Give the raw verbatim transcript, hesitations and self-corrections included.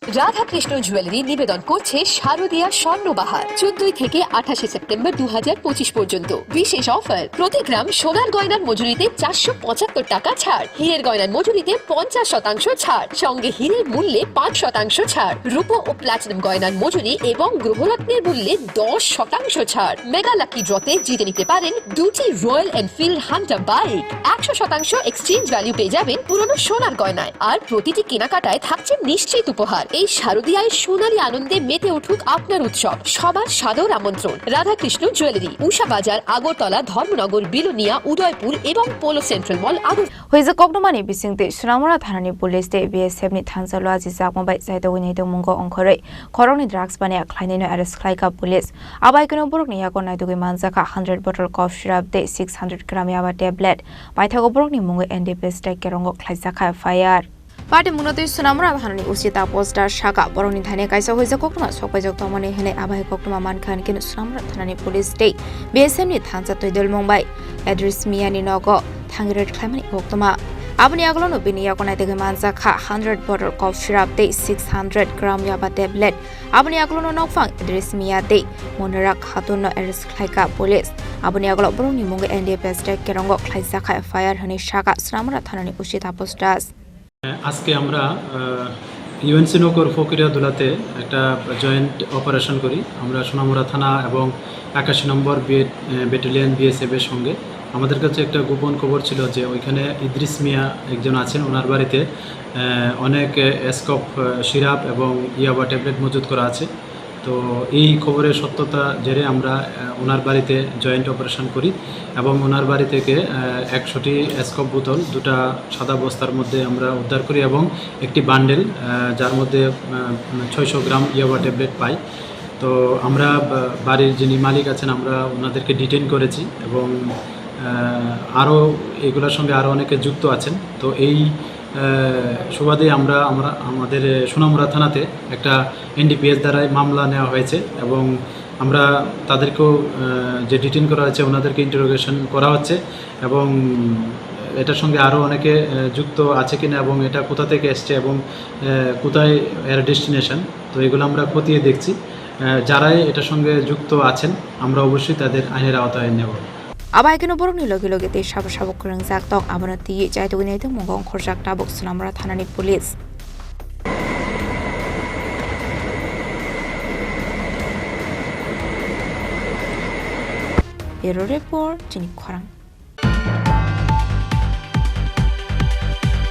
রাধাকৃষ্ণ জুয়েলারি নিবেদন করছে শারদীয়া স্বর্ণবাহার, চোদ্দই থেকে আঠাশে সেপ্টেম্বর দু হাজার পঁচিশ পর্যন্ত বিশেষ অফার। প্রতি গ্রাম সোনার গয়নার মজুরিতে চারশো পঁচাত্তর টাকা ছাড়, হীরের গয়নার মজুরিতে পঞ্চাশ শতাংশ ছাড়, সঙ্গে হীরের মূল্যে পাঁচ শতাংশ ছাড়, রূপো ও প্লাটিনাম গয়নার মজুরি এবং গ্রহরত্নের মূল্যে দশ শতাংশ ছাড়। মেগা লাকি ড্রতে জিতে নিতে পারেন দুটি রয়্যাল এনফিল্ড হান্টার বাইক। একশো শতাংশ এক্সচেঞ্জ ভ্যালু পেয়ে যাবেন পুরনো সোনার গয়নায়। আর প্রতিটি কেনাকাটায় থাকছে নিশ্চিত উপহার। এই শারদীয়ায় সোনালী আনন্দে মেতে উঠুক আপনার উৎসব। সবার সাদর আমন্ত্রণ। রাধাকৃষ্ণ জুয়েলারি, উষা বাজার, আগরতলা, ধর্মনগর, বিলোনিয়া, উদয়পুর এবং polo central mall, Agartala. Huijak koktwmani bisingtwi Sonamura thanani police tei B S F ni thansa lua jijakma bai chaitogwi naitokmungo ongkhorwi khoroknwi drugs baniya khlainaino arrest khlaikha police. Abai kheno borokni yago naitugwi manjakha hundred bottle cough syrup tei six hundred gram yaba tablet. Paithago borokni mungwi N D P S tei kerongo khlaijakha F I R. Party mungno twi Sonamura thanani O C Taposh Das saka borokni thani kaisa huijak koktwma sokpaijak tongmani hinwi abai koktwma mankha hinkhe Sonamura thanani police tei B S F ni thansa twi dwlmung bai Idris Mia ni nogo thangwi raid khlaimani koktwma. Aboni agolono bini yago naitugwi manjakha hundred bottle cough syrup tei six hundred gram yaba tablet. Aboni agolono nokphang Idris Mia tei Monira Khatun no arrest khlaikha police. Aboni agolo borokni mungwi N D P S tei kerongo khlaijakha F I R hinwi saka Sonamura thanani O C Taposh Das. আজকে আমরা ইউএনসি নগর ফকিরিয়া দুলাতে একটা joint operation করি আমরা সোনামুড়া থানা এবং একাশি নম্বর ব্যাটালিয়ন বিএসএফ এর সঙ্গে। আমাদের কাছে একটা গোপন খবর ছিল যে ওইখানে ইদ্রিস মিয়া একজন আছেন, ওনার বাড়িতে আহ, অনেক স্কোপ সিরাপ এবং ইয়াবা ট্যাবলেট মজুত করা আছে। তো এই খবরের সত্যতা জেরে আমরা আহ, ওনার বাড়িতে জয়েন্ট অপারেশন করি এবং ওনার বাড়ি থেকে আহ, একশোটি স্কোপ বোতল দুটা সাদা বস্তার মধ্যে আমরা উদ্ধার করি এবং একটি বান্ডেল আহ, যার মধ্যে আহ, ছয়শো গ্রাম ইয়াবা ট্যাবলেট পাই। তো আমরা বা- বাড়ির যিনি মালিক আছেন, আমরা ওনাদেরকে ডিটেইন করেছি এবং আহ, আরও এগুলোর সঙ্গে আরও অনেকে যুক্ত আছেন। তো এই আহ, সুবাদে আমরা আমরা আমাদের সোনামুড়া থানাতে একটা এনডিপিএস দ্বারাই মামলা নেওয়া হয়েছে এবং আমরা তাদেরকেও আহ, যে ডিটেইন করা হয়েছে, ওনাদেরকে ইন্টারোগেশন করা হচ্ছে এবং এটার সঙ্গে আরও অনেকে আহ, যুক্ত আছে কিনা এবং এটা কোথা থেকে এসছে এবং আহ, কোথায় এর ডেস্টিনেশন, তো এগুলো আমরা খতিয়ে দেখছি। আহ, যারাই এটার সঙ্গে যুক্ত আছেন, আমরা অবশ্যই তাদের আইনের আওতায় নেব। Abai kheno borokni logi logi tei sabo sabo kwrwngjak tong, abono twiwi chaitugwi naitokmungo ongkhorjak tabuk Sonamura thanani police. Bureau Report, chini khorang.